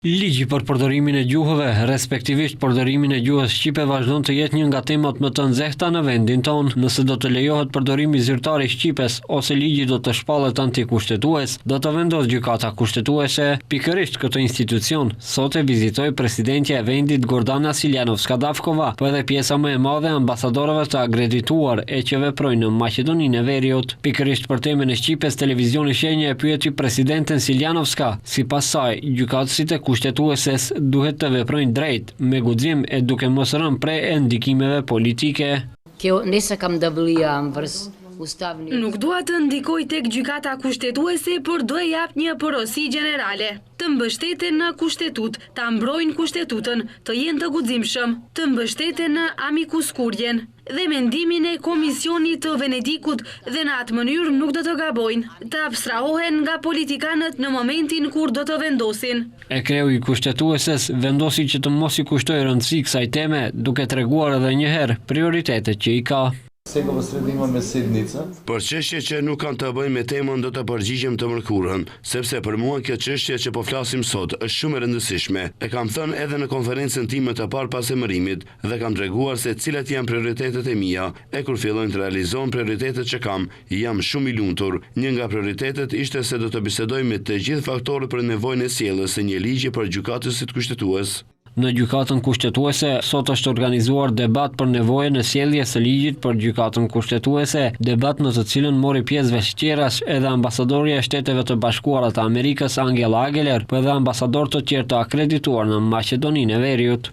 Ligji për përdorimin e gjuhëve, respektivisht përdorimin e gjuhës shqipe vazhdon të jetë një nga temat më të nxehta në vendin tonë. Nëse do të lejohet përdorimi zyrtar i shqipes ose ligji do të shpallet antikushtetues, do të vendosë Gjykata Kushtetuese. Pikërisht këtë institucion, sot e vizitoi presidentja e vendit Gordana Siljanovska-Davkova, po edhe pjesa më e madhe e ambasadorëve të akredituar e që veprojnë në Maqedoninë e Veriut. Pikërisht për temën e shqipes, televizioni Shenja e pyeti presidenten Siljanovska, Sipas saj, gjykatësit e Kushtetueses duhet të veprojnë drejt, me guxim e duke mos rënë pre e ndikimeve politike. Kjo ne sakam da vlijam vrz ustavni. Nuk dua të ndikoj tek Gjykata Kushtetuese, por do e jap një porosi gjenerale. Të mbështeten në Kushtetutë, ta mbrojnë Kushtetutën, të jenë të guximshëm, të mbështeten në Amicus Curiae-n. Dhe mendimin e Komisionit të Venedikut dhe në atë mënyrë nuk do të gabojnë, të abstrahohen nga politikanët në momentin kur do të vendosin. E kreu i Kushtetueses vendosi që të mos i kushtojë rëndësi kësaj teme, duke treguar edhe një herë prioritetet që i ka. Сега во среда имаме седница. Për çështje që nuk kanë të bëjnë me temën do të përgjigjem të mërkurën, sepse për mua kjo çështje që po flasim sot është shumë e rëndësishme. E kam thënë edhe në konferencën time të parë pas emërimit dhe kam treguar se cilat janë prioritetet e mia, e kur fillojnë të realizohen prioritetet që kam, jam shumë i lumtur. Një nga prioritetet ishte se do të bisedoj me të gjithë faktorët për nevojën e sjelljes së një ligji për gjykatësit kushtetues. Në Gjykatën Kushtetuese sot është organizuar debat për nevojën e sjelljes së ligjit për Gjykatën Kushtetuese, debat në të cilën mori pjesë veç tjerash edhe ambasadorja e Shteteve të Bashkuara të Amerikës Angela Ageler, po edhe ambasadorë të tjerë të akredituar në Maqedoninë e Veriut.